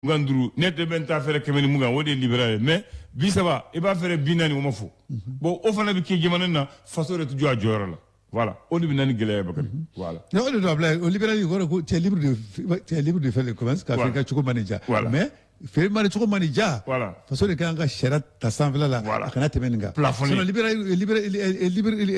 25, ne tɛ bɛ n ta feere 120, o de ye libéral ye. Mais 30, i b'a feere 40, o ma fɔ. Bon, o fana bɛ kɛ jamana na, faso yɛrɛ tɛ jɔ a jɔyɔrɔ la. Voilà, o de bɛ na ni gɛlɛya ye, Bakari. Voilà. Non, o de don, Ablaye. O libéral kɔrɔ ko tu es libre de faire le commerce, k'a feere ka cogo man nin diya. Mais feere man cogo man nin diya. Faso de kan ka sariya ta sanfɛla la. A kana tɛmɛ nin kan. Plafonné. Sinon libéral libéral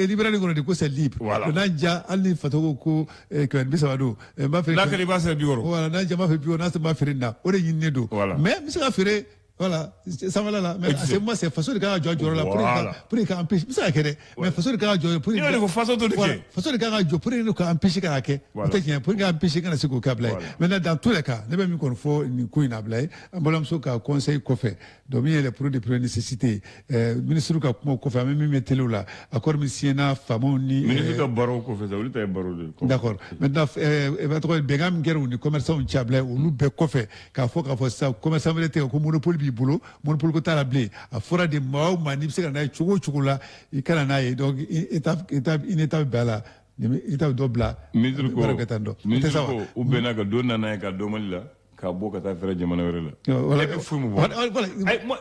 libéral kɔrɔ de ko c'est libre. Donc n'a diya, hali ni faso ko 130 don, n b'a feere. N'a kɛra i b'a sara 60. Voilà, n'a diya n b'a feere 60, n'a sɔrɔ n b'a feere nin na, o de ɲininen don. Mais n bɛ se ka feere, voilà, sanfɛla la, mais c'est moi, c'est faso de kan ka jɔ a jɔyɔrɔ la pour que ka empêcher. N bɛ se ka kɛ dɛ, mais faso de kan ka jɔ pour I y'o de fɔ, faso t'o de kɛ. Faso de kan ka jɔ pour que ka empêcher ka kɛ. O tɛ tiɲɛ, pour que ka empêcher kana se k'o kɛ, Ablaye. Maintenant, dans tous les cas, ne bɛ min kɔni fɔ nin ko in na, Ablaye, an balimamuso ka conseil kɔfɛ, donc min ye les produits de première nécessité, ministre ka kumaw kɔfɛ, an bɛ min mɛn télé la, accord min signé na faamaw ni Ministre ka baro kɔfɛ sa, olu ta ye baro de ye. D'accord. Maintenant, tɔgɔ ye bɛnkan min kɛra u ni commerçant cɛ, Ablaye, olu bɛɛ kɔfɛ, k'a fɔ sisan commerçant wɛrɛ tɛ yen ko monopole b'i bolo, monopole ko t'a la bilen. A fɔra de, maa o maa n'i bɛ se ka n'a ye cogo o cogo la, i kana n'a ye. Donc étape étape une étape bɛɛ la, étape dɔ bila. Ministre ko baara bɛ kɛ tan tɔ. O tɛ ministre sa wa? ko u bɛnna ka dɔ nana ye ka dɔ Mali la ka bɔ ka taa feere jamana wɛrɛ la. Voilà. Et puis foyi ma bɔ. Voilà. Ayi, moi,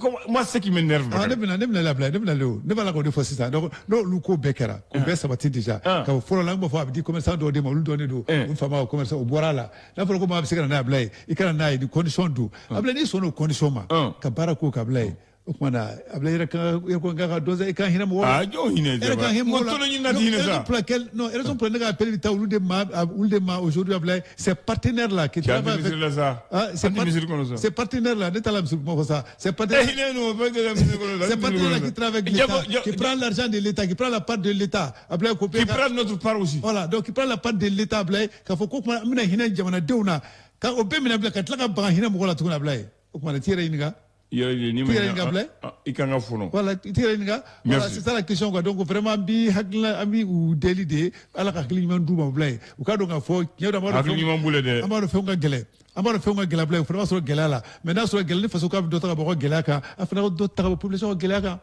moi, moi, ce qui m'énerve, Ah, ne Bakari. bɛna ne bɛna labila, ne bɛna le o, ne b'a la k'o de fɔ sisan. Donc n'olu ko bɛɛ kɛra k'o bɛɛ sabati déjà, ka fɔlɔ la, n b'a fɔ a bɛ di commerçant dɔw de ma, olu dɔnnen don, olu faama commerçant, o bɔra a la. N'a fɔra ko maa bɛ se ka na n'a ye, Ablaye, i kana n'a ye ni condition don. Ablaye, n'i sɔnna o condition ma ka baara k'o kan, Ablaye, o tuma na, Ablaye yɛrɛ kan yɛrɛ ko kan ka dɔn sa, i kan hinɛ mɔgɔw la. Ah, jɔn hinɛ E yɛrɛ kan hinɛ mɔgɔw la. Mɔgɔ tɔnɔ ɲini na ti hinɛ sa. Raison pour laquelle, non, raison pour laquelle ne ka appel bɛ taa olu de ma, olu de ma aujourd'hui, Ablaye, ces partenaires là qui Cɛ, an tɛ travaillent avec misiri la sa. Ah, An tɛ misiri kɔnɔ sa. ces partenaires là, ne t'a la misiri kuma fɔ sa, ces Eh, partenaires hinɛ ninnu, o bɛɛ kɛra misiri kɔnɔ sa. Ces partenaires qui travaillent avec l'État, qui prend l'argent de l'État, qui prend la part de l'État, Ablaye, ko Qui prend notre part aussi. Voilà, donc qui prend la part de l'État, Ablaye, k'a fɔ ko kuma an bɛna hinɛ jamanadenw na, ka o bɛɛ minɛ bila ka tila ka baga hinɛ mɔgɔw la tuguni, Ablaye. O tuma na, t'i yɛrɛ ɲininka. I yɛrɛ ni T'i ma yɛrɛ ɲininka, Ablaye. I kan ka fɔnɔ. Voilà, i t'i yɛrɛ ɲininka. Voilà, Merci. c'est ça la question, quoi. Donc vraiment, an bi hakilina, an bi u deli de, Ala ka hakili ɲuman d'u ma, Ablaye. U k'a dɔn k'a fɔ tiɲɛ don, an b'a dɔn Hakili ɲuman b'u la dɛ. An b'a dɔn fɛnw ka gɛlɛn. An b'a dɔn fɛnw ka gɛlɛn, Ablaye. O fana b'a sɔrɔ gɛlɛya la. Mais n'a sɔrɔ gɛlɛya ni faso k'a bɛ dɔ ta ka bɔ gɛlɛya kan, a fana ka dɔ ta ka bɔ population ka gɛlɛya kan.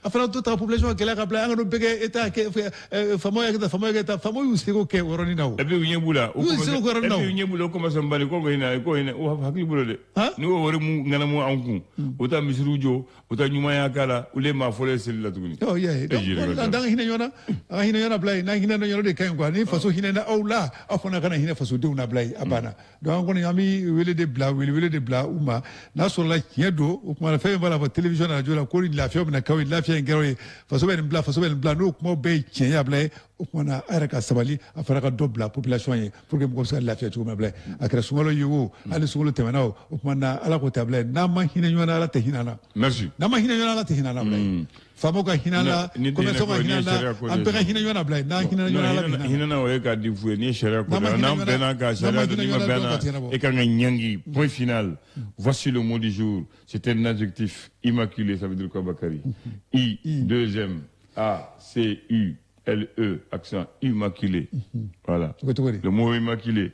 A fana dɔ ta ka population ka gɛlɛya kan, Ablaye. An ka n'o bɛɛ kɛ État kɛ, faamaw y'a kɛ tan, faamaw y'a kɛ tan. Faamaw y'u seko kɛ o yɔrɔnin na o. Et puis u ɲɛ b'u la. U y'u seko kɛ o yɔrɔnin na o. Et puis u ɲɛ b'u la, o commence bali ko hinɛ, ko hinɛ, o hakili b'u la dɛ. Han? N'u y'o wari mu ŋanamu an kun, u taa misiriw jɔ, u taa ɲumanya k'a la, olu ye maa fɔlɔ ye seli la tuguni. Oh, yeah. E Donc, jiri voilà, ka an ka hinɛ ɲɔgɔn na, an ka hinɛ ɲɔgɔn na, Ablaye. N'an hinɛ ɲɔgɔn na, o de ka ɲi quoi. Ni faso hinɛ na aw la, aw fana kana hinɛ fasodenw na, Ablaye, a banna. Donc an kɔni an bɛ wele de bila, wele wele de bila u ma. N'a sɔrɔla tiɲɛ don, o tuma na fɛn min b'a la fɔ télévision na, radio la, ko ni lafiya bɛna k'aw ye, lafiya in kɛra aw ye, faso bɛ nin bila, faso bɛ nin bila, n'o kumaw bɛɛ ye tiɲɛ ye, Ablaye, o tuma na a yɛrɛ ka sabali, a fana ka dɔ bila population ye pour que mɔgɔ bɛ se ka lafiya cogo min na, Ablaye. A kɛra sunkalo ye o, hali ni sunkalo tɛmɛna o, o tuma na Ala ko tɛ, Ablaye, n'an ma hinɛ ɲɔgɔn na, Ala tɛ hinɛ an na. Merci. N'an ma hinɛ ɲɔgɔn na, Ala tɛ hinɛ an na, Ablaye. Faamaw ka hinɛ an la, Ni tɛ hinɛ commerçant ka ko, hinɛ ni an ye la, sariya ko de an bɛɛ ka ye. hinɛ ɲɔgɔn na, Ablaye. N'an hinɛ ɲɔgɔn na, Ala bɛ hinɛ an na. Hinɛ na, o ye k'a di fu ye. Ni ye sariya ko N'an ma de hinɛ n'an ɲɔgɔn na- bɛnna ka n'an ma sariya hinɛ dɔ n'i ma ɲɔgɔn na bɛn dɔrɔn na ka tigɛ bɔ. e kan ka ɲangi, point final. Voici le mot du jour, c'est un adjectif: immaculé. Ça veut dire quoi, Bakary? I deuxième A C U L E accent, immaculé, voilà. O bɛ cogo di? Le mot immaculé,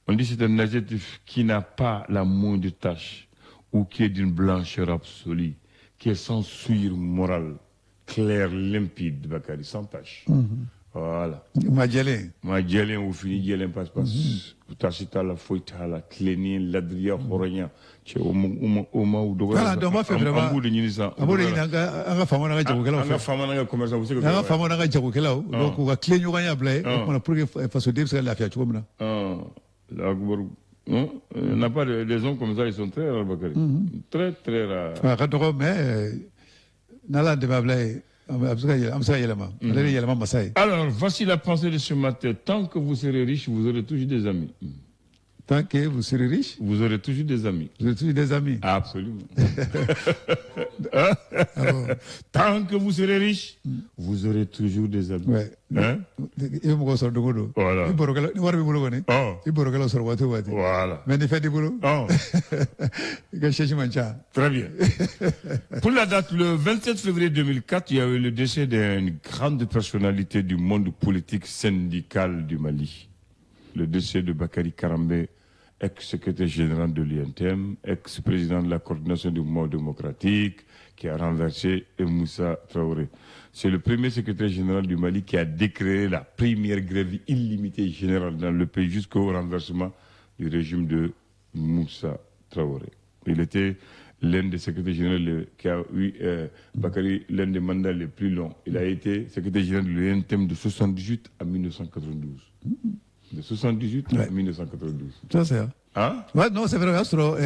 on dit c'est un adjectif qui n'a pas la moindre tache ou qui est d'une blancheur absolue, qui est sans souillure morale, clair, limpide, Bakary, sans tache. Voilà. Maa jɛlen. Maa jɛlen, o fini jɛlen passe-passe, tasi t'a la, foyi t'a la, tilenni, ladiriya, hɔrɔnya, cɛ, o ma o ma o ma u dɔgɔya. Voilà, donc an b'a fɛ vraiment an b'o de ɲini sisan. An b'o de ɲini an ka faamaw n'an ka jagokɛlaw An ka fɛ. faama n'an ka commerçant u bɛ se ka An ka faamaw n'an ka jagokɛlaw, donc u ka tilen ɲɔgɔnya bila ye, o tuma na pour que fasoden bɛ se ka lafiya cogo min na. Ah, Akbar. Non, il n'y a pas des hommes comme ça, ils sont très rares, Bakary. Très, très rares. A ka dɔgɔ, mais n'Ala dɛmɛ, Ablaye, an bɛ se ka yɛlɛ, an bɛ se ka yɛlɛma. Ale de ye yɛlɛma masa ye. Alors, voici la pensée de ce matin. Tant que vous serez riche, vous aurez toujours des amis. Tant que vous serez riche, Vous aurez toujours des amis. vous aurez toujours des amis. Absolument. Ah bon. Tant que vous serez riche, vous aurez toujours des amis. Hein? I bɛ mɔgɔ sɔrɔ don o don. Voilà. I barokɛla, ni wari b'i bolo kɔni, i barokɛlaw sɔrɔ waati o waati. Mais ni fɛn t'i bolo, i ka chaise man ca. Très bien. Pour la date, le 27 février 2004, il y a eu le décès d'une grande personnalité du monde politique syndical du Mali. Le décès de Bakary Karambé, ex-secrétaire général de l'UNTM, ex-président de la coordination du mouvement démocratique, qui a renversé Moussa Traoré. C'est le premier secrétaire général du Mali qui a décrété la première grève illimitée générale dans le pays jusqu'au renversement du régime de Moussa. Traoré. Il était l'un des secrétaires généraux qui a eu, Bakary, l'un des mandats les plus longs. Il a été secrétaire général de l'UNTM de 78 à 1992. De 78 à 1992. Ça, c'est ça. Hein? Ouais, non, c'est vrai, o y'a sɔrɔ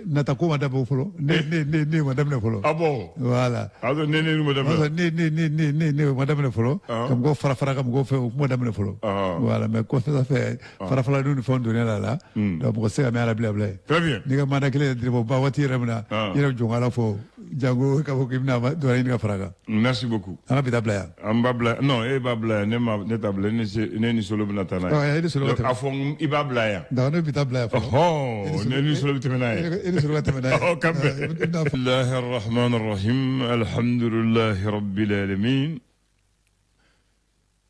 natako ma dabɔ fɔlɔ. Ne ma daminɛ fɔlɔ. Ah bon? Voilà. Ah, donc, ne ma O y'a daminɛ. sɔrɔ ne ma daminɛ fɔlɔ. Ah. Ka mɔgɔw fara fara ka mɔgɔw fɛ, o kuma daminɛ fɔlɔ. Ah. Voilà, mais kɔfɛ ça fait fara faraliw ni fɛnw donna la. Donc mɔgɔ tɛ se ka mɛn a la bilen bilen. Très bien. N'i ka mandat kelen yɛrɛ ba waati yɛrɛ min na, Ah. i yɛrɛ bɛ jɔn k'Ala fɔ jango k'a fɔ k'i bɛna dɔ wɛrɛ ɲini ka fara a kan. Merci beaucoup. An ka bi ta bila yan. An b'a bila, non, e b'a bila yan, ne ma ne t'a bila, ne se ne ni Solo bɛna taa n'a ye. Ah, e ni Solo bɛ Donc, tɛmɛ. a fɔ i b'a bila yan. Donc ne bɛ bi ta bila yan fɔlɔ. Ɔhɔn, ne ni Solo bɛ tɛmɛ n'a ye. E ni Solo ka tɛmɛ n'a ye. Oh, quand Ah, i bɛna fɔ. بسم الله الرحمن الرحيم الحمد لله رب العالمين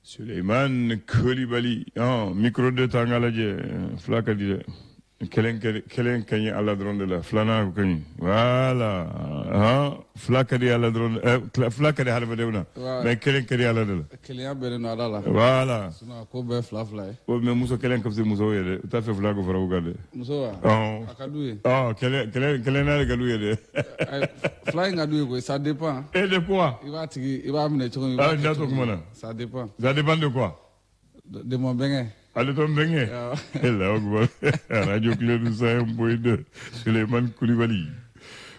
Suleiman Coulibaly, ah, micro de ta an k'a lajɛ fila ka di dɛ kelen kelen ka ɲi Ala dɔrɔn de la filanan ka ɲi voilà ah, fila ka di Ala dɔrɔn fila ka di hadamadenw na Ouais. mais kelen ka di Ala de la Kelenya bɛnnen don Ala la. voilà Sinon a ko bɛɛ fila fila ye. O mais muso kelen ka fisa musow ye dɛ u t'a fɛ fila ka fara u kan dɛ. Muso wa? Ɔn. A ka d'u ye. Ɔ kelen kelen kelen n'a de ka d'u ye dɛ. Ayi, fila in ka d'u ye koyi, ça dépend. Et de quoi? I b'a tigi, i b'a minɛ cogo min. I b'a Ah, kɛ n da cogo t'o kuma min. na. Ça dépend. Ça dépend de quoi? De mon bɛnkɛ. Ale ton bɛnkɛ. Awɔ. Allahu akbar. Radio Club 101.2 Suleiman Coulibaly.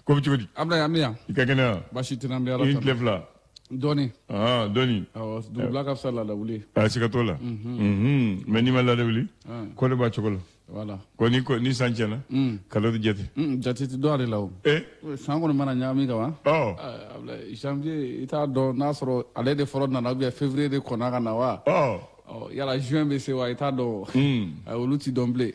Ko bɛ cogo di? Ablaye, an bɛ yan. I ka kɛnɛ wa? Baasi tɛ n na, an bɛ Ala I ni tanu. tile fila. Dɔɔni. Ah, dɔɔni. Awɔ, dugubila ka fisa laada wuli ye. A siga t'o la. Mhm. Mais n'i ma laada wuli, ko de b'a cogo la. Voilà. Ko ni ko ni san tiɲɛna, kalo tɛ jate. Jate tɛ dɔn ale la o. Eh, San kɔni mana ɲagami ka ban. ɔ, Ablaye, janvier i t'a dɔn n'a sɔrɔ ale de fɔlɔ nana ou bien février de kɔnna ka na wa? Ɔ. Ɔ, yala juin bɛ se wa, i t'a dɔn o. Ayi, olu ti dɔn bilen.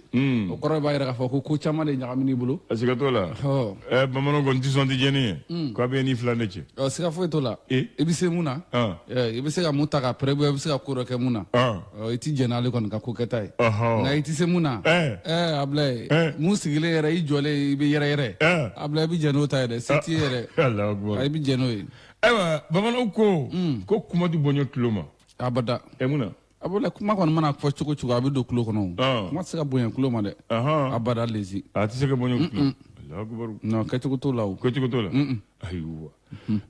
O kɔrɔ b'a jira k'a fɔ ko ko caman de ɲagamina i bolo. A siga t'o la. Ɔ. Eh, bamananw kɔni tɛ sɔn tɛ jɛni ye. K'a bɛ ni fila ne cɛ. Ɔ, siga foyi t'o la. Eh? I bɛ se mun na? Ah. I bɛ se ka mun ta ka prévoir, i bɛ se ka ko dɔ kɛ mun na? Ah. Ɔ, i ti jɛn n'ale kɔni ka ko kɛta ye. Ɔhɔ. Nka i ti se mun na? Eh. Ablaye, Eh. mun sigilen yɛrɛ, i jɔlen, i bɛ yɛrɛ yɛrɛ. Eh. Ablaye, i bɛ jɛn n'o ta ye dɛ, se t'i ye yɛrɛ. Allahu akbar. I bɛ jɛn n'o ye. Ayiwa, bamananw ko ko kuma tɛ bonya tulo ma. Abada. Ɛ, mun na? Ablaye, kuma kɔni mana fɔ cogo cogo, a bɛ don tulo kɔnɔ o. Ah. Kuma tɛ se ka bonya tulo ma dɛ. Ahan. Abada lezi. A tɛ se ka bonya tulo. Allahu akbar. Non, kɛcogo t'o la o. Kɛcogo t'o la. Ayiwa.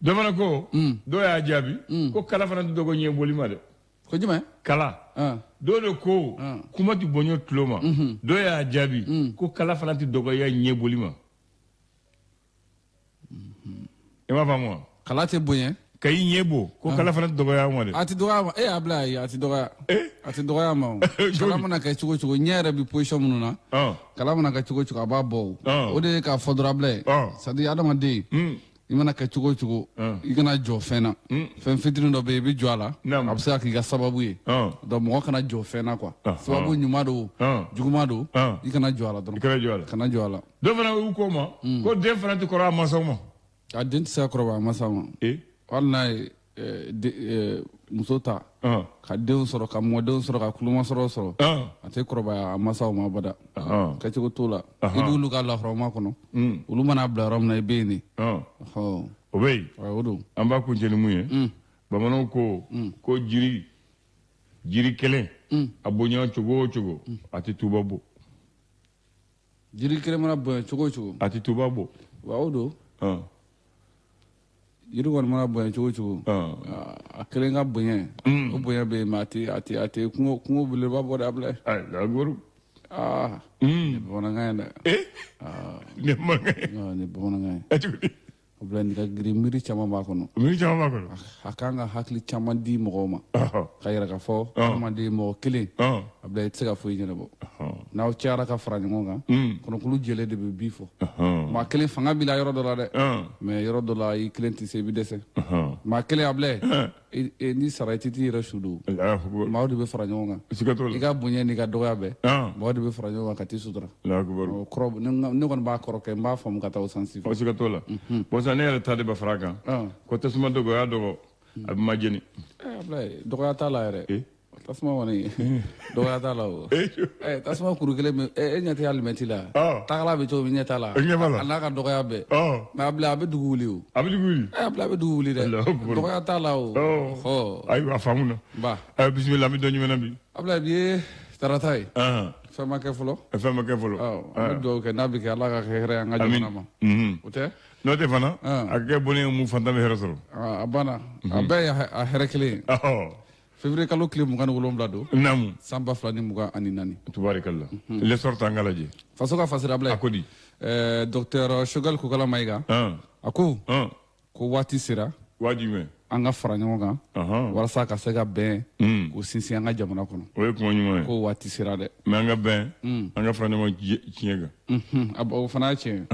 Dɔ fana ko, dɔw y'a jaabi ko kala fana tɛ dɔgɔ ɲɛ boli ma dɛ. Ko jumɛn? Kala. Ah. Dɔw de ko kuma tɛ bonya tulo ma. Dɔw y'a jaabi ko kala fana tɛ dɔgɔya ɲɛ boli ma. I m'a faamu wa? Kala tɛ bonya. Ka i ɲɛ bɔ ko kala fana tɛ dɔgɔya ma dɛ. A tɛ dɔgɔya ma. E Ablaye, a tɛ dɔgɔya. Eh? A tɛ dɔgɔya ma o. Kala mana kɛ cogo cogo, ɲɛ yɛrɛ bɛ position minnu na. Ɔn. Kala mana kɛ cogo cogo, a b'a bɔ o. Ah. O de ye k'a fɔ dɔrɔn Ablaye. Ah. C'est à dire adamaden. I mana kɛ cogo cogo, i kana jɔ fɛn na. Fɛn fitinin dɔ bɛ yen, i bɛ jɔ a la. Naamu. A bɛ se ka k'i ka sababu ye. Ɔn. Donc mɔgɔ kana jɔ fɛn na quoi. Ah. Sababu ɲuman don, Ah. juguman don, Ah. i kana jɔ a la dɔrɔn. I kana jɔ a la. Kana jɔ a la. Dɔw fana y'u ko ma ko den fana tɛ kɔrɔ a mansaw ma. A den tɛ se ka kɔrɔbaya a mansa ma. Eh? Hali n'a ye muso ta, Ɔn. ka denw sɔrɔ, ka mɔdenw sɔrɔ, ka kulomasɔrɔ sɔrɔ, Ɔn. a tɛ kɔrɔbaya a mansaw ma abada. Ɔn. Kɛcogo t'o la. Ahan. I b'olu ka lahɔrɔma kɔnɔ. Olu mana bila yɔrɔ min na, i bɛ yen de. Ɔn. Ɔhɔ. O bɛ yen. O don. An b'a kuncɛ ni mun ye? Bamananw ko ko jiri kelen a bonya cogo o cogo a tɛ tuba bɔ. Jiri kelen mana bonya cogo o cogo. A tɛ tuba bɔ. Wa o don. Ɔn. Jiri kɔni mana bonya cogo o cogo. Ɔn. A kelen ka bonya. O bonya bɛ yen, mais a tɛ kungo belebeleba bɔ dɛ Ablaye. Ayi, Allahu Aa. Nin ye bamanankan ye dɛ. Eh? Nin ye bamanankan ye. Nin ye bamanankan ye. A cogo di? Ablaye, nin ka girin, miiri caman b'a kɔnɔ. Miiri caman b'a kɔnɔ. A kan ka hakili caman di mɔgɔw ma. Ɔhɔ. Ka yɛrɛ ka fɔ Ah. adamaden mɔgɔ kelen. Ɔn. Ablaye, i tɛ se ka foyi ɲɛnabɔ. Ɔhɔn. N'aw cayara ka fara ɲɔgɔn kan, kɔnɔkulu jɛlen de bɛ bi fɔ. Ɔhɔn. Maa kelen fanga b'i la yɔrɔ dɔ la dɛ. Ɔn. Mais yɔrɔ dɔ la, i kelen tɛ se, i bɛ dɛsɛ. Ɔhɔn. Maa kelen Ablaye, n'i sara i tɛ t'i yɛrɛ su don. Allahu akbar. Maaw de bɛ fara ɲɔgɔn kan. Siga t'o la. I ka bonya n'i ka dɔgɔya bɛɛ. Ɔn. Maaw de bɛ fara ɲɔgɔn kan ka t'i sutura. Allahu akbar. O kɔrɔ, ne kɔni b'a kɔrɔ kɛ, n b'a faamu ka taa o sansi fɛ. O siga t'o la. Bon sa ne yɛrɛ ta de bɛ fara a kan. Ɔn. Ko tasuma dɔgɔ y'a dɔgɔ a bɛ ma jeni. Ablaye, dɔgɔya t'a la yɛrɛ. Eh? Tasuma kɔni, dɔgɔya t'a la o. Eh? Tasuma kuru kelen bɛ e ɲɛ tɛ alimɛti la. Ɔn. Tagala bɛ cogo min, ɲɛ t'a la. Ɲɛ b'a la. A n'a ka dɔgɔya bɛɛ. Ɔn. Mais Ablaye, a bɛ dugu wuli o. A bɛ dugu wuli. Ablaye, a bɛ dugu wuli dɛ. Allahu akbar. Dɔgɔya t'a la o. Ɔn. Ɔ. Ayiwa, a faamu na. Ba. Ayiwa, bisimila, an bɛ dɔ ɲuman na bi. Ablaye, bi ye tarata ye. Ɔn. Fɛn ma kɛ fɔlɔ. Fɛn ma kɛ fɔlɔ. Awɔ, an bɛ dugawu kɛ, n'a bɛ kɛ, Ala ka kɛ hɛrɛ ye an ka jamana ma. O tɛ? N'o tɛ fana, a ka kɛ bɔnɛ ye, mun fantan bɛ hɛrɛ sɔrɔ. A banna, a bɛɛ ye a hɛrɛ kelen ye. Février kalo tile 27 don. San 2024. Tubaarikala. L'essor ta, an ka lajɛ. Faso ka fasira, Ablaye. A ko di? Docteur Choguel Kokala Mayiga. A ko ko waati sera. Waati jumɛn? An ka fara ɲɔgɔn kan walasa ka se ka bɛn k'o sinsin an ka jamana kɔnɔ. O ye kuma ɲuman ye. Ko waati sera dɛ. Mais an ka bɛn, an ka fara ɲɔgɔn tiɲɛ kan. O fana ye tiɲɛ ye,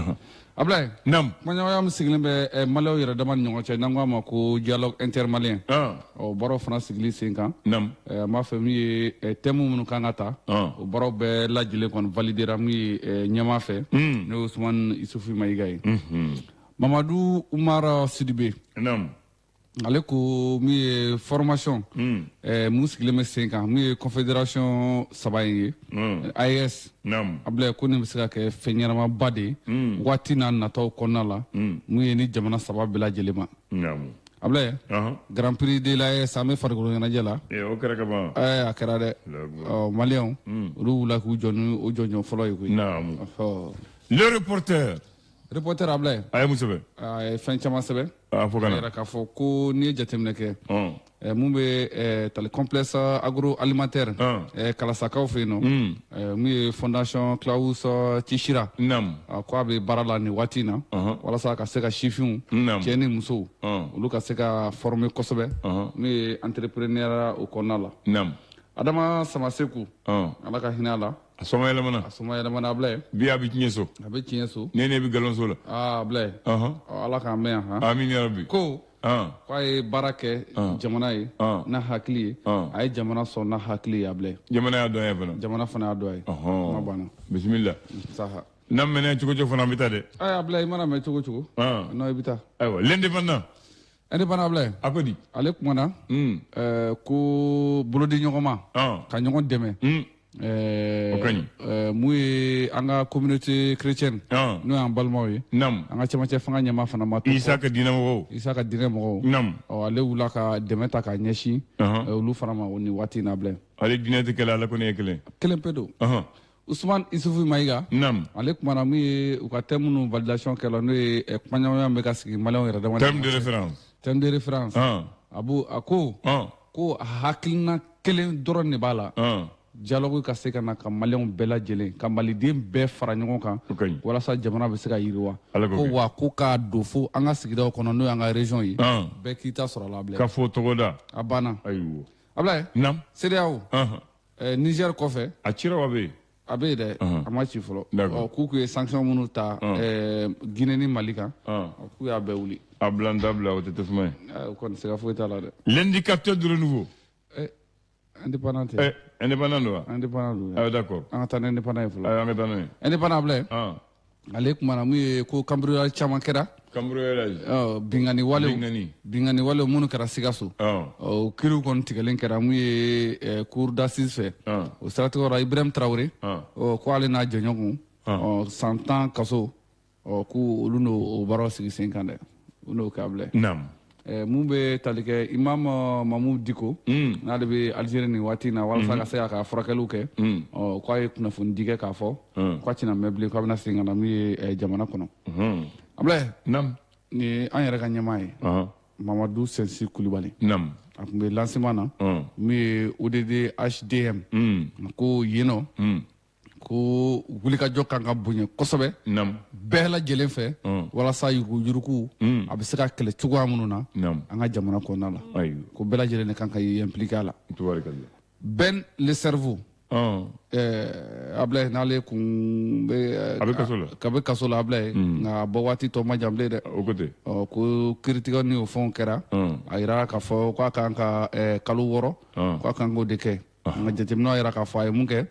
Ablaye. Naam. Kumaɲɔgɔnya min sigilen bɛ Maliyɛnw yɛrɛ dama ni ɲɔgɔn cɛ, n'an ko a ma ko dialogue intermalien, o baaraw fana sigili sen kan. An b'a fɛ min ye thème minnu kan ka ta, o baaraw bɛɛ lajɛlen kɔni validera min ye ɲɛmaa fɛ, n'o ye Usumani Isufu Mayiga ye. Mamadu Umar Sidibe. Ale ko min ye formation mun sigilen bɛ sen kan, min ye confédération saba in ye, AES. Ablaye, ko nin bɛ se ka kɛ fɛn ɲɛnamaba de ye waati n'a nataw kɔnɔna la, mun ye ni jamana saba bɛɛ lajɛlen ma. Ablaye, Grand Prix de l'AES, an bɛ farikolo ɲɛnajɛ la. O kɛra ka ban. A kɛra dɛ. Ɔ, Maliyɛnw, olu wulila k'u jɔ ni o jɔnjɔn fɔlɔ ye koyi. Le Reporter. Reporter, Ablaye. A ye mun sɛbɛn? A ye fɛn caman sɛbɛn. A fɔ ka na. Yɛrɛ k'a fɔ ko n'i ye jateminɛ kɛ, mun bɛ tali complexe agroalimentaire Kalasakaw fɛ yen nɔ, mun ye fondation Klaus Tschira, ko a bɛ baara la nin waati in na walasa ka se ka sifinw, cɛ ni musow, olu ka se ka former kosɛbɛ, mun ye entrepreneuriat o kɔnɔna la. Adama Samaseku, Ala ka hinɛ a la. A sɔma yɛlɛmana. A sɔma yɛlɛmana, Ablaye. Bi a bɛ tiɲɛ so. A bɛ tiɲɛ so. Ne bɛ galon so la. Aa, Ablaye, Ala k'an mɛn yan han. Amin ya Rabbi. Ko k'a ye baara kɛ jamana ye n'a hakili ye, a ye jamana sɔn n'a hakili ye, Ablaye. Jamana y'a dɔn ye fana. Jamana fana y'a dɔn ye. Kuma banna. Bisimila. Saha. N'an mɛnna cogo cogo fana, an bɛ taa dɛ. Ayi, Ablaye, i mana mɛn cogo cogo, non, i bɛ taa. Ayiwa, L'Indépendant. Indépendant, Ablaye. A ko di? Ale kumana ko bolodi ɲɔgɔn ma, ka ɲɔgɔn dɛmɛ. O ka ɲi. Mun ye an ka communauté chrétienne, n'o y'an balimaw ye, an ka cɛmancɛ fanga ɲɛmaa fana ma to. Isa ka diinɛ mɔgɔw. Isa ka diinɛ mɔgɔw. Ɔ, ale wulila ka dɛmɛ ta k'a ɲɛsin olu fana ma nin waati in na, Ablaye. Ale diinɛ tɛ kɛlɛ, Ala ko ne ye kelen. Kelen pe don. Usumani Isufu Mayiga. Ale kumana min ye u ka thème minnu validation kɛla, n'o ye kumaɲɔgɔnya bɛ ka sigi Maliyɛnw yɛrɛ dama. Thème de référence. Thème de référence. A b'o, a ko ko hakilina kelen dɔrɔn de b'a la: dialogue ka se ka na ka Maliyɛnw bɛɛ lajɛlen, ka Maliden bɛɛ fara ɲɔgɔn kan walasa jamana bɛ se ka yiriwa. Ko wa ko k'a don fo an ka sigidaw kɔnɔ, n'o y'an ka région ye, bɛɛ k'i ta sɔrɔ a la, Ablaye. Ka fɔ togoda. A banna. Ayiwa. Ablaye. CEDEAO. Niger kɔfɛ. A cira wa bɛ yen? A bɛ yen dɛ, a ma ci fɔlɔ. K'u kun ye sanction minnu ta Guinée ni Mali kan, k'u y'a bɛɛ wuli. A bila n da bila, o tɛ tasuma ye. O kɔni, siga foyi t'a la dɛ. L'Indicateur du Renouveau. Indépendant tɛ. Indépendant don wa? Indépendant don. Ayiwa, d'accord. An ka taa ni Indépendant ye fɔlɔ. Ayiwa, an ka taa n'o ye. Indépendant, Ablaye. Ale kumana mun ye ko cambriolage caman kɛra. Cambriolage. Bingani walew. Bingani walew minnu kɛra Sikaso. O kiriw kɔni tigɛlen kɛra mun ye cour d'assises fɛ. O siratigɛ la, Ibrahim Traoré, ko ale n'a jɛɲɔgɔnw, san 10 kaso, k'u olu n'o o baaraw sigi sen kan dɛ, u n'o kɛ, Ablaye. Mun bɛ tali kɛ imam Mamu Diko, n'ale bɛ Algérie nin waati in na walasa ka se k'a ka furakɛliw kɛ, k'a ye kunnafoni di kɛ k'a fɔ k'a tɛna mɛn bilen, k'a bɛna segin ka na min ye jamana kɔnɔ. Ablaye. Nin ye an yɛrɛ ka ɲɛmaa ye, Mamadu Sɛnsi Kulibali. A tun bɛ lancement na min ye ODD HDM, ko yen nɔ ko wulikajɔ kan ka bonya kosɛbɛ bɛɛ lajɛlen fɛ walasa yuruguyurugu a bɛ se ka kɛlɛ cogoya minnu na an ka jamana kɔnɔna la, ko bɛɛ lajɛlen de kan ka impliqué a la. Ben le Cerveau, Ablaye, n'ale kun bɛ A bɛ kaso la. Ka bɛ kaso la, Ablaye, nka a bɔ waati tɔ ma jan bilen dɛ. O ko ten. Ko kiiritigɛ ni o fɛnw kɛra, a yira k'a fɔ k'a kan ka kalo 6, k'a kan k'o de kɛ. Nka jateminɛw yira k'a fɔ a ye mun kɛ,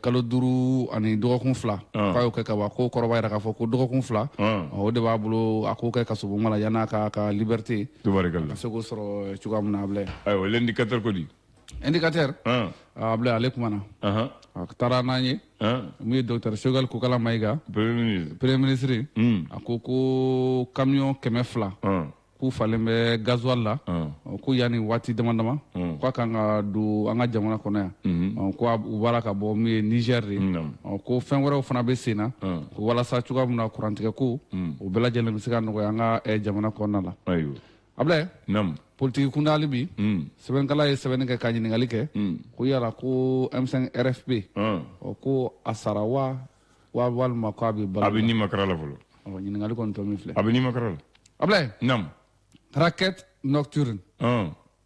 kalo 5 ani dɔgɔkun 2, k'a y'o kɛ ka ban. Ko kɔrɔ b'a yira k'a fɔ ko dɔgɔkun 2, o de b'a bolo a k'o kɛ kasobonba la yan'a ka liberté ka se k'o sɔrɔ cogoya min na, Ablaye. Ayiwa, L'Indicateur ko di? Indicateur, Ablaye, ale kumana, a taara n'an ye mun ye docteur Choguel Kokala Mayiga. Premier ministre. Premier ministre, a ko ko camion 200. K'u falen bɛ gasoil la. Ko yanni waati dama dama k'a kan ka don an ka jamana kɔnɔ yan, ko u b'a la ka bɔ min ye Niger de. Ko fɛn wɛrɛw fana bɛ sen na ko walasa cogoya min na kurantigɛ ko o bɛɛ lajɛlen bɛ se ka nɔgɔya an ka jamana kɔnɔna la. Ablaye, politiki kunda hali bi, sɛbɛnkala ye sɛbɛnni kɛ ka ɲininkali kɛ ko yala ko M5 RFP, ko a sara wa walima ko a bɛ balo? A bɛ ni makara la fɔlɔ. Ɲininkali kɔni tɔ min filɛ. A bɛ ni makara la. Ablaye. Naam. Racket nocturne.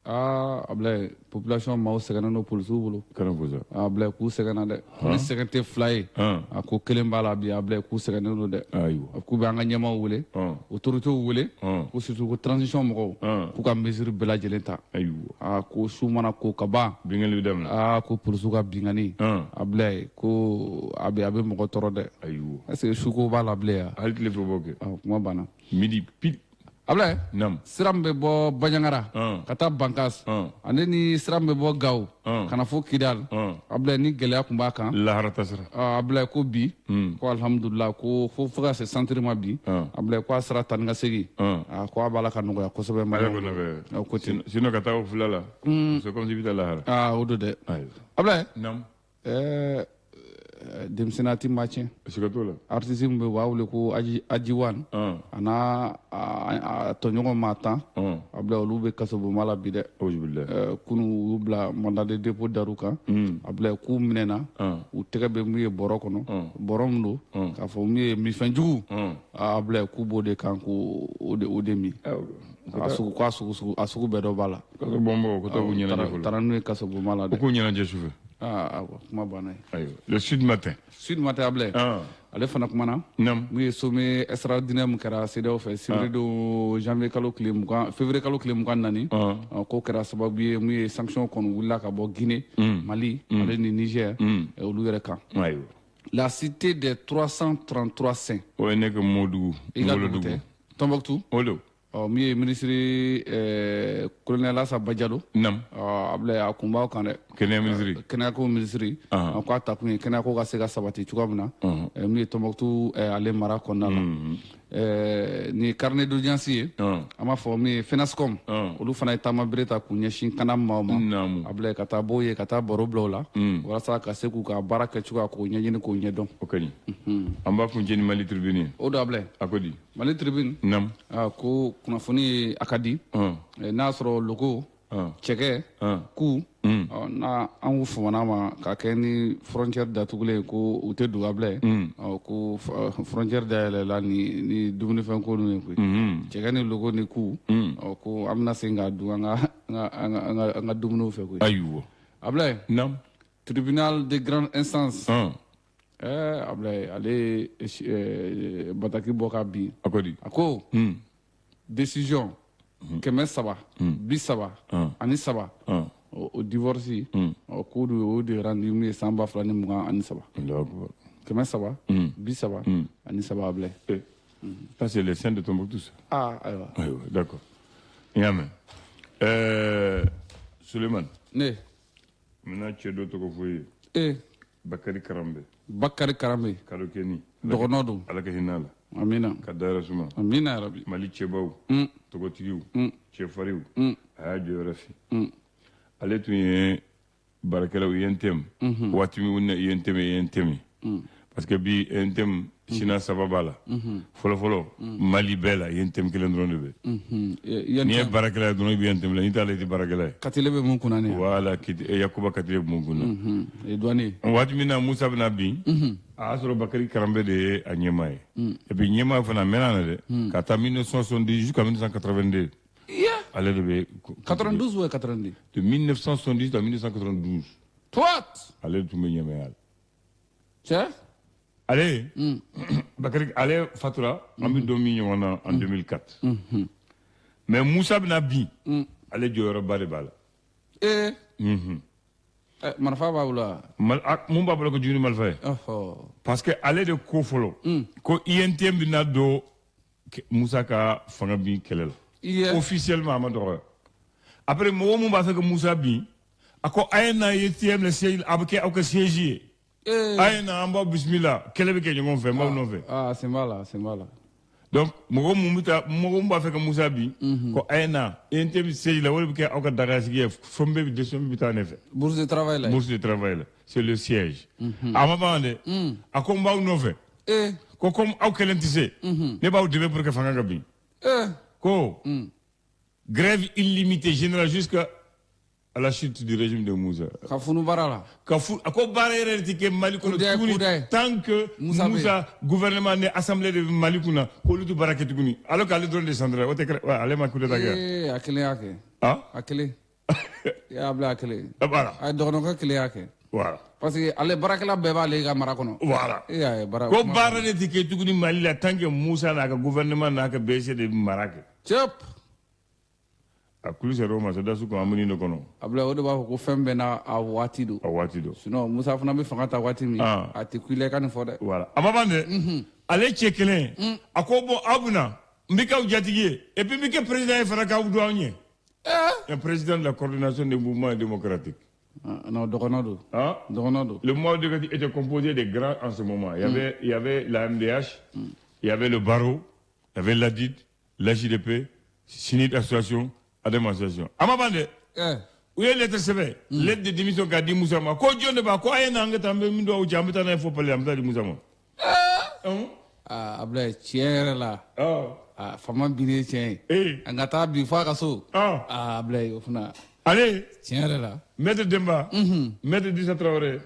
Aa Ablaye, population maaw sɛgɛnnen don polisiw bolo. Kana fɔ sa. Ablaye, k'u sɛgɛnna dɛ. Ni sɛgɛn tɛ fila ye. A ko kelen b'a la bi Ablaye, k'u sɛgɛnnen don dɛ. Ayiwa. K'u bɛ an ka ɲɛmaaw wele. Autorités wele. Ko surtout ko transition mɔgɔw. K'u ka mesure bɛɛ lajɛlen ta. Ayiwa. Aa ko su mana ko ka ban. Binkanni bɛ daminɛ. Aa ko polisiw ka binkanni. Ablaye, ko a bɛ mɔgɔ tɔɔrɔ dɛ. Ayiwa. Est ce que suko b'a la bilen ya? Hali tile fɛ b'o kɛ. Kuma banna. Midi pile. Ablaye, Naam. Sira min bɛ bɔ Bandiagara ka taa Bankass, ale ni sira min bɛ bɔ Gao ka na fo Kidal, Ablaye, ni gɛlɛya tun b'a kan. Lahara tasira. Ablaye, ko bi ko alhamdulillah, ko fo ka se centre ma bi, Ablaye, ko a sira taa ni ka segin, ko a b'a la ka nɔgɔya kosɛbɛ. Ala ko nɔgɔya. Ko ten. Sinon ka taa o fila la, c'est comme si i bɛ taa lahara. Aa o don dɛ. Ablaye. Naam. Denmisɛnninya ti maa tiɲɛ. Siga t'o la. Artiste min bɛ yen u b'a wele ko Ajiwan, a n'a a tɔɲɔgɔn maa 10, Ablaye, olu bɛ kasobonba la bi dɛ. Kunu u y'u bila mandat de dépôt dar'u kan. Ablaye, k'u minɛna, u tɛgɛ bɛ mun ye bɔrɔ kɔnɔ, bɔrɔ min don k'a fɔ min ye minfɛnjugu, Ablaye, k'u b'o de kan k'o o de min. A sugu ko a sugu bɛɛ dɔ b'a la. Kasobonbaw ko taa k'u ɲɛnajɛ fɔlɔ. Taara n'u ye kasobonba la dɛ. U k'u ɲɛnajɛ sufɛ. Ah, kuma banna ye. Ayiwa, le Sud Matin. Sud Matin, Ablaye. Ale fana kumana. Naam. Mun ye sommet extraordinaire min kɛra CEDEAO fɛ sibiri don janvier kalo tile 20, février kalo tile 24, k'o kɛra sababu ye mun ye sanction kɔni wulila ka bɔ Guinée, Mali, ale ni Niger, olu yɛrɛ kan. Ayiwa. La cité des 333 saints. O ye ne ka Modugu. I ka dugu tɛ Tombouctou. O don. Min ye ministre colonel Assa Badialo. Naam. Ablaye, a kun b'aw kan dɛ. Kɛnɛya ministre. Kɛnɛyako ministre. K'a ta kun ye kɛnɛyako ka se ka sabati cogoya min na. Min ye Tombouctou ale mara kɔnɔna la. Nin ye carnet d'audience ye. An b'a fɔ min ye FENASCOM. Olu fana ye taama bere ta k'u ɲɛsin kana maaw ma. Ablaye, ka taa b'o ye ka taa baro bila o la. Walasa ka se k'u ka baara kɛcogoya k'o ɲɛɲini k'o ɲɛdɔn. O ka ɲi. An b'a kuncɛ ni Mali Tribune ye. O don Ablaye. A ko di. Mali Tribune. Naam. Ko kunnafoni ye a ka di. N'a sɔrɔ loko, cɛkɛ, ku, n'a an ko famana ma ka kɛ ni frontière datugulen ko u tɛ don Ablaye, ko frontière dayɛlɛla ni dumunifɛn ko ninnu ye koyi. Cɛkɛ ni loko ni ku, ko an bɛna segin k'a dun an ka dumuniw fɛ koyi. Ayiwa. Ablaye. Naam. Tribunal de grande instance. Ablaye, ale bataki bɔ ka bin. A ko di. A ko décision 333 o divorce, k'o de o de rendu min ye san 2023. 333 Ablaye. Ça c'est les saints de Tombouctou ça. Ah ayiwa. Ayiwa, d'accord. N y'a mɛn. Suleiman. Ne. N bɛna cɛ dɔ tɔgɔ fɔ i ye. Bakari Karambe. Bakari Karambe. Kalokeni. Dɔgɔnɔ don. Ala ka hinɛ a la. Amina. Ka dayɔrɔ suma. Amina yarabi. Mali cɛbaw. Tɔgɔtigiw. Cɛfarinw. A y'a jɔyɔrɔ fi. Ale tun ye baarakɛlaw UNTM. Waati min na UNTM ye UNTM ye. Parce que bi UNTM sina saba b'a la. Fɔlɔ fɔlɔ Mali bɛɛ la UNTM kelen dɔrɔn de bɛ. N'i ye baarakɛla ye dɔrɔn i bɛ UNTM la, n'i t'ale i tɛ baarakɛla ye. Katile bɛ mun kunna nin ye? Voilà, Yakuba Katile bɛ mun kunna. Douanier. Waati min na Musa bɛna bin. A y'a sɔrɔ Bakari Karambe de ye a ɲɛmaa ye. Et puis ɲɛmaa fana a mɛnna na dɛ. Ka taa 1970 jusqu'à 1982. Ale de bɛ. 92 ou 82? De 1970 à 1992. Toi! Ale tun bɛ ɲɛmaaya la. Cɛ? Ale, Bakari, ale fatura, an bɛ don min ɲɔgɔn na en 2004. Mais Musa bɛna bin, ale jɔyɔrɔba de b'a la. Marifa b'a bolo wa? Mun b'a bolo ko jugu ni marifa ye? Parce que ale de ko fɔlɔ, ko UNTM bɛna don Musa ka fanga bin kɛlɛ la. Officiellement a ma dɔgɔya. Après mɔgɔ mun b'a fɛ ka Musa bin, a ko a ye na UNTM la siège, a bɛ kɛ aw ka siège ye. A ye na an b'aw bisimila, kɛlɛ bɛ kɛ ɲɔgɔn fɛ, n b'aw nɔfɛ. Ah, sen b'a la, sen b'a la. Donc mɔgɔ mun bɛ taa, mɔgɔ mun b'a fɛ ka Musa bin, ko a ye na UNTM siège la, o de bɛ kɛ aw ka dagasigi ye, fɛn bɛɛ bɛ, décision bɛ taa ne fɛ. Bourse de travail la. Bourse de travail la, c'est le siège. A ma ban dɛ, a ko n b'aw nɔfɛ. Ko comme aw kelen tɛ se, ne b'aw dɛmɛ pour que fanga ka bin. Ko grève illimitée générale jusqu'à à la chute du régime de Moussa. Ka funu baara la. Ka fu, a ko baara yɛrɛ de tɛ kɛ Mali kɔnɔ Kudayi, tuguni kudayi. tant que Musa Musa, bɛ gouvernement ni assemblée de bɛ Mali kunna, k'olu tɛ baara kɛ tuguni, alors qu'ale dɔrɔn de centrale o tɛ kɛra, ouais, ale ma coup d'état kɛ. Ee, a kelen y'a kɛ. Ah. A kelen. I y'a bila a kelen. Voilà. A ye dɔgɔnɔkɛ kelen y'a kɛ. Voilà. Parce que ale baarakɛla bɛɛ b'ale ka mara kɔnɔ. Voilà. E y'a ye baara. Ko baara de tɛ kɛ tuguni Mali la tant que Musa n'a ka gouvernement n'a ka BC de bɛ mara kɛ. Cɛp. A kulu sera o ma sɔrɔdasiw kun amuni de kɔnɔ. Abulayi, o de b'a fɔ ko fɛn bɛɛ n'a a waati don. A waati don. Sinon Musa fana bɛ fanga ta waati min, Ah. a tɛ ku i la i ka nin fɔ dɛ. Voilà, a ma ban dɛ, ale cɛ kelen, a ko bon, aw bɛ na, n bɛ k'aw jatigi ye, et puis n bɛ kɛ président ye fana k'aw don aw ɲɛ. Un président de la coordination des mouvements démocratiques. Ah, non, dɔgɔnɔ don. Hein? Dɔgɔnɔ don. Le mouvement démocratique était composé des grands en ce moment. Il y avait la MDH, il y avait le Barreau, il y avait l'ADID, l'AJDP, Sinid Association, Adem Association. A ma ban dɛ. U ye lettre sɛbɛn, lettre de démission k'a di Musa ma, ko jɔn de b'a ko a ye na, an ka taa, an bɛ min don aw cɛ, an bɛ taa n'a ye fo palais, an bɛ taa di Musa ma. Ɔn. Aa, Abulayi, tiɲɛ yɛrɛ la. Ɔ. Aa, faama binnen ye tiɲɛ ye. An ka taa bin fo a ka so. Ɔ. Aa, Abulayi, o fana. Ale. Tiɲɛ yɛrɛ la. Maître Demba, Maître Dissa Traoré,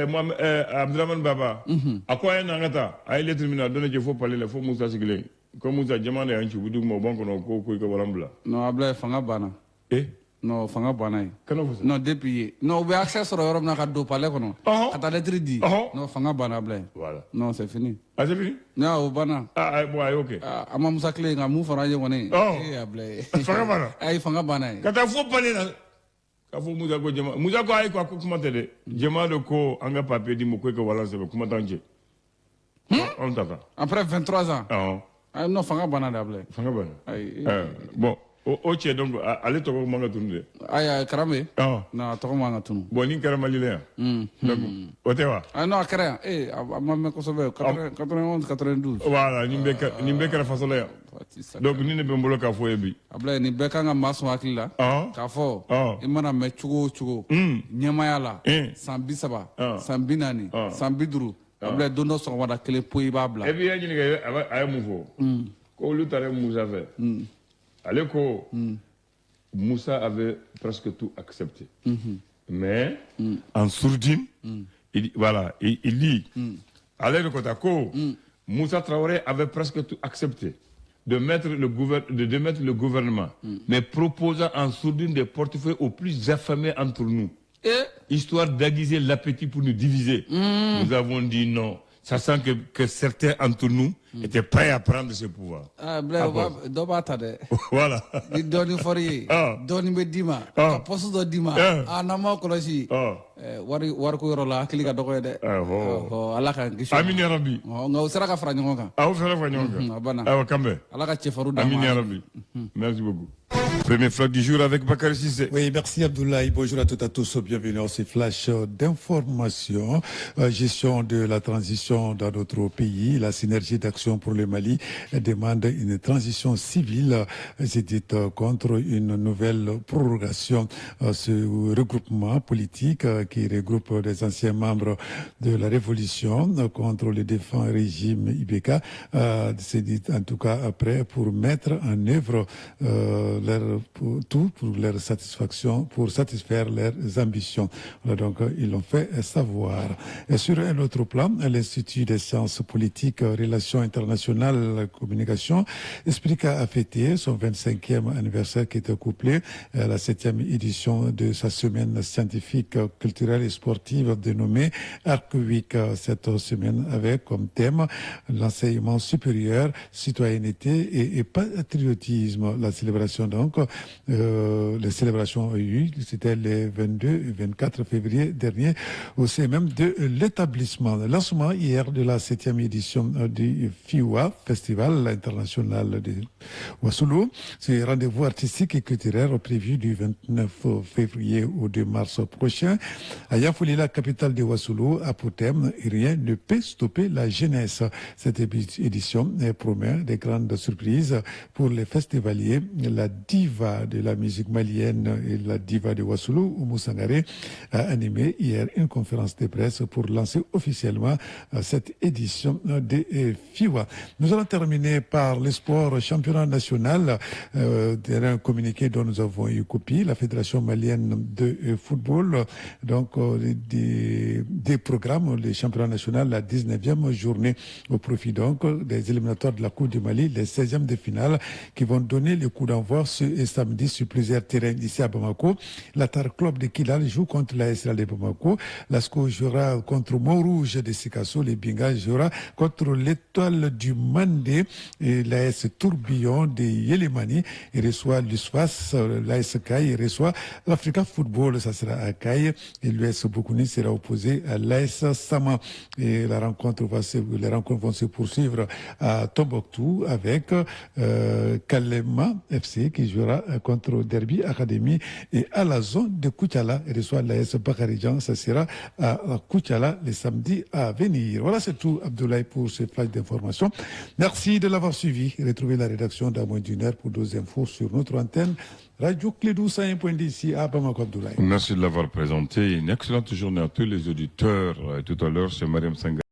Mohamed, Abdurrahman Baba, a ko a ye na, an ka taa. A ye lettre minɛ, a donna cɛ fo palais la, fo Musa sigilen. Ko Musa, jama de y'an ci, u bɛ dugu ma, u b'an kɔnɔ, ko i ka walan bila. Non, Abulayi, fanga banna. Eh. Non, fanga banna yen. Kana fɔ sa. Non, depuis yen. Non, u bɛ accès sɔrɔ yɔrɔ min na ka don palais kɔnɔ. Ka taa lettre di. Non, fanga banna, Abulayi. Voilà. Non, c'est fini. Ah, c'est fini? Non, o banna. Ah, ah, bon, a y'o kɛ. Ah, an ma Musa kelen nka mun fɔra an ye kɔni. Ɔhɔn. Eh, Abulayi. Fanga banna. Ayi, fanga banna yen. Ka taa fo palais la. Ka fɔ Musa ko jama. Musa ko ayi, ko a ko kuma tɛ dɛ. Jama de ko an ka papier di ma ko e ka walan sɛbɛn, kuma t'an cɛ. Anw ta kan. Après 23 ans. Awɔ. Ah, non, fanga banna de, Abulayi. Fanga banna. Ayi. Bon, o cɛ donc ale tɔgɔ man ka tunu dɛ. Ayi, ayi, Karambe. Ɔn. Non, a tɔgɔ man ka tunu. Bon, nin kɛra Mali la yan. Donc o tɛ wa? Ah non, a kɛra yan. Eh, a ma mɛn kosɛbɛ. 91, 92. Voilà, nin bɛɛ kɛra faso la yan. Donc nin de bɛ n bolo k'a fɔ ye bi. Abulayi, nin bɛɛ kan ka maa sɔn hakili la. Ɔn. K'a fɔ. Ɔn. I mana mɛn cogo o cogo. Ɲɛmaaya la. San 30. San 40. San 50. Abulayi, don dɔ sɔgɔmada kelen po i b'a bila. Et puis i y'a ɲininka, a ye mun fɔ? Ko olu taara Musa fɛ. Ale ko Moussa avait presque tout accepté. Mais en sourdine, il, voilà, il dit, ale de ko ta ko Moussa Traoré avait presque tout accepté de démettre le gouvernement, mais proposant en sourdine des portefeuilles aux plus affamés entre nous, histoire d'aiguiser l'appétit pour nous diviser. Nous avons dit non, sachant que certains entre nous étaient prêts à prendre ce pouvoir. Ah, Abulayi, o b'a- dɔ b'a ta dɛ. Voilà. Ni dɔɔni fɔr'i ye. Ah. Dɔɔni bɛ d'i ma. Ah. Ka poste dɔ d'i ma. Ah. Ah, n'an m'aw kɔlɔsi. Ah. Wari wariko yɔrɔ la hakili ka dɔgɔ ye dɛ. Awɔ. Ɔhɔ, Ala k'an kisi o ma. Amin ya Rabbi. Ɔ, nka u sera ka fara ɲɔgɔn kan. Aw fɛnɛ fara ɲɔgɔn kan. A banna. Awa kanbɛn. Ala ka cɛfarin d'an Amin ma. ya Rabbi. Merci beaucoup. Premier flash du jour avec Bakary Cissé. Oui, merci Abdoulaye. Bonjour à toutes et à tous. Bienvenue dans ces flashs d'information. Gestion de la transition dans notre pays. La synergie d'action pour le Mali demande une transition civile. C'est dit contre une nouvelle prorogation. Ce regroupement politique qui regroupe des anciens membres de la révolution contre le défunt régime IBK s'est dit en tout cas après pour mettre en œuvre tout pour leur satisfaction, pour satisfaire leurs ambitions. Voilà, donc ils l'ont fait savoir. Et sur un autre plan, l'Institut des sciences politiques, relations internationales, communication, explique a fêté son 25e anniversaire qui était couplé à la 7e édition de sa semaine scientifique, culturelle et sportive dénommée Arc Week. Cette semaine avec comme thème l'enseignement supérieur, citoyenneté et patriotisme. La célébration Donc, les célébrations ont eu, c'était les 22 et 24 février dernier au sein même de l'établissement. Lancement hier de la 7e édition du FIWA, Festival international de Wassoulou. C'est rendez-vous artistique et culturel prévu du 29 février au 2 mars prochain. À Yanfolila, la capitale de Wassoulou, a pour thème « Rien ne peut stopper la jeunesse ». Cette édition promet des grandes surprises pour les festivaliers. La diva de la musique malienne et la diva de Wassoulou, Oumou Sangaré, a animé hier une conférence de presse pour lancer officiellement cette édition de FIWA. Nous allons terminer par le sport championnat national. Derrière un communiqué dont nous avons eu copie, la Fédération malienne de football, donc des programmes, le championnat national, la 19e journée au profit donc des éliminatoires de la Coupe du Mali, les 16e de finale qui vont donner le coup d'envoi ce samedi sur plusieurs terrains ici à Bamako. L'Atar Club de Kidal joue contre la SRL de Bamako. L'ASCO jouera contre Montrouge de Sikasso. Les Binga jouera contre l'Étoile du Mandé et l'AS Tourbillon de Yelimani. Il reçoit l'USFAS, l'AS Kay, il reçoit l'Africa Football, ça sera à Kay. Et l'US Boukouni sera opposé à l'AS Sama. Et la rencontre les rencontres vont se poursuivre à Tombouctou avec Kalema FC qui jouera contre Derby Academy et à la zone de Koutiala et reçoit l'AS Bakaridjan. Ça sera à Koutiala le samedi à venir. Voilà, c'est tout, Abdoulaye, pour ce flash d'information. Merci de l'avoir suivi. Retrouvez la rédaction dans moins d'une heure pour d'autres infos sur notre antenne Radio Klédu 101.10 ici à Bamako, Abdoulaye. Merci de l'avoir présenté. Une excellente journée à tous les auditeurs. Et tout à l'heure, c'est Mariam Sanga.